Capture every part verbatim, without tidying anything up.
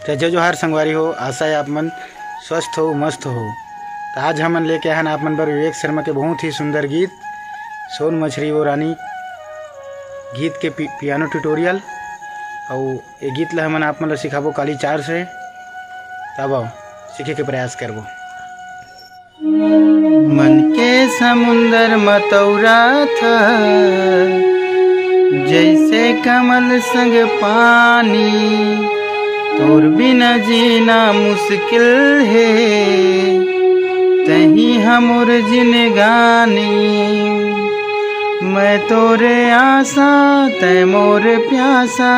त जय जोहार संगवारी हो, आशा है आप मन स्वस्थ हो, मस्त हो। त आज हमन लेके आए हन आप मन बर विवेक शर्मा के बहुत ही सुंदर गीत सोन मछरी वो रानी गीत के पि-, पियानो ट्यूटोरियल। अउ ये गीत ला हमन आप मन ला सिखाबो काली चार से। तब आओ सीखे के प्रयास करबो। मन के समुंदर म तौरत हस, जैसे कमल संग पानी। तोर बिना जीना मुश्किल हे, तहीं हमर जिनगानी। मैं तोरे आशा, तै मोर प्यासा।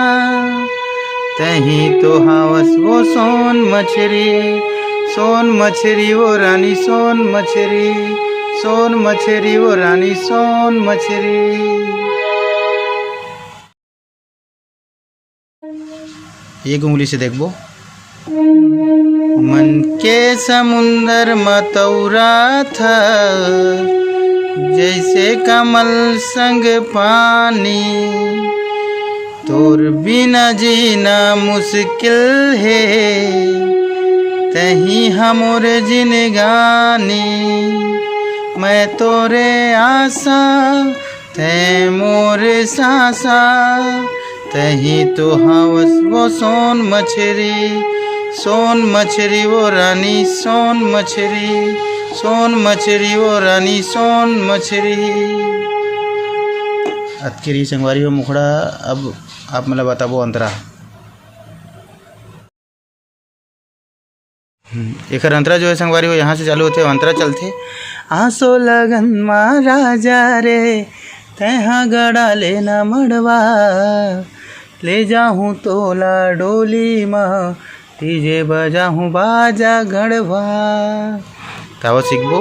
तहीं तो हवस वो सोन मछरी, सोन मछरी वो रानी, सोन मछरी, सोन मछरी वो रानी, सोन मछरी। एक उंगली से देखबो। मन के समुंदर म तौरत हस, जैसे कमल संग पानी। तोर बिना जीना मुश्किल हे, तहीं हमर जिनगानी। मैं तोरे आशा, तै मोर सासा। तहीं तो हवस वो सोन मछरी, सोन मछरी वो रानी, सोन मछरी, सोन मछरी वो रानी, सोन मछरी। अतके रही संगवारी हो मुखड़ा। अब आप मन ला बताबो अंतरा। हम्म, एकर अंतरा जो है संगवारी हो, यहाँ से चालू होथे, अंतरा चलथे। आसो लगन मा राजा रे, तैहा गड़ा लेना मड़वा, ले जाहूँ तोला डोली मा, डीजे बजाहूँ बाजा गड़वा। त आवा सीखबो।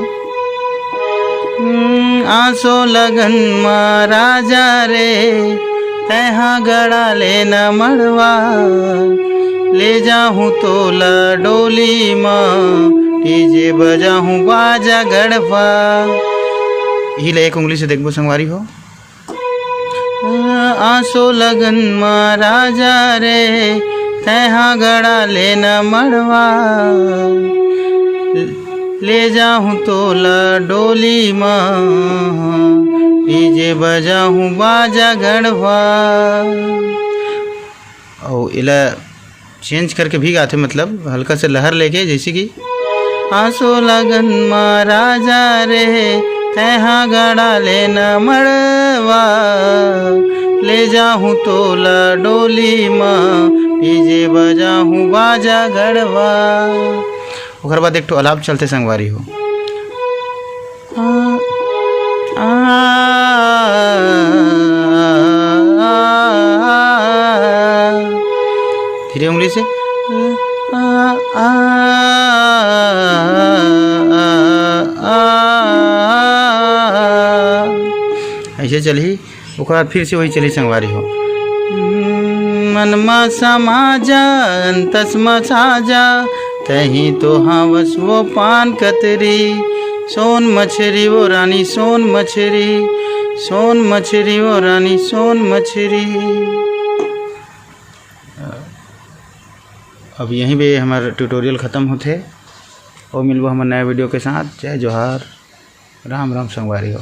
हम्म, आसो लगन मा राजा रे, तैहा गड़ा लेना मड़वा, ले जाहूँ तोला डोली मा, डीजे बजाहूँ बाजा गड़वा। इही ला एक उंगली से देखबो संगवारी हो। आसो लगन मा राजा रे, तैहा गड़ा लेना मड़वा, ले जाहूँ तोला डोली मा, डीजे बजाहूँ बाजा गड़वा। अउ एला चेंज करके भी गाथे, मतलब हल्का से लहर लेके, जैसे कि आसो लगन मा राजा रे, तैहा गड़ा लेना मड़वा, ले जाहूँ तोला डोली मा, डीजे बजाहूँ बाजा गड़वा। ओकर बाद एक ठो अलाप चलथे संगवारी हो। आ, आ, आ, आ, धीरे उंगली से। आ, आ, आ, आ, आ, ऐसे चलही। ओकर बाद फिर से वही चली संगवारी हो। मन मा समा जा, अंतस मा सा जा, तहीं तो हवस वो पान कतरी। सोन मछरी वो रानी, सोन मछरी, सोन मछरी वो रानी, सोन मछरी। अब यहीं पे हमार ट्यूटोरियल ख़त्म होथे। और मिलबो हमर नया वीडियो के साथ। जय जोहार, राम राम संगवारी हो।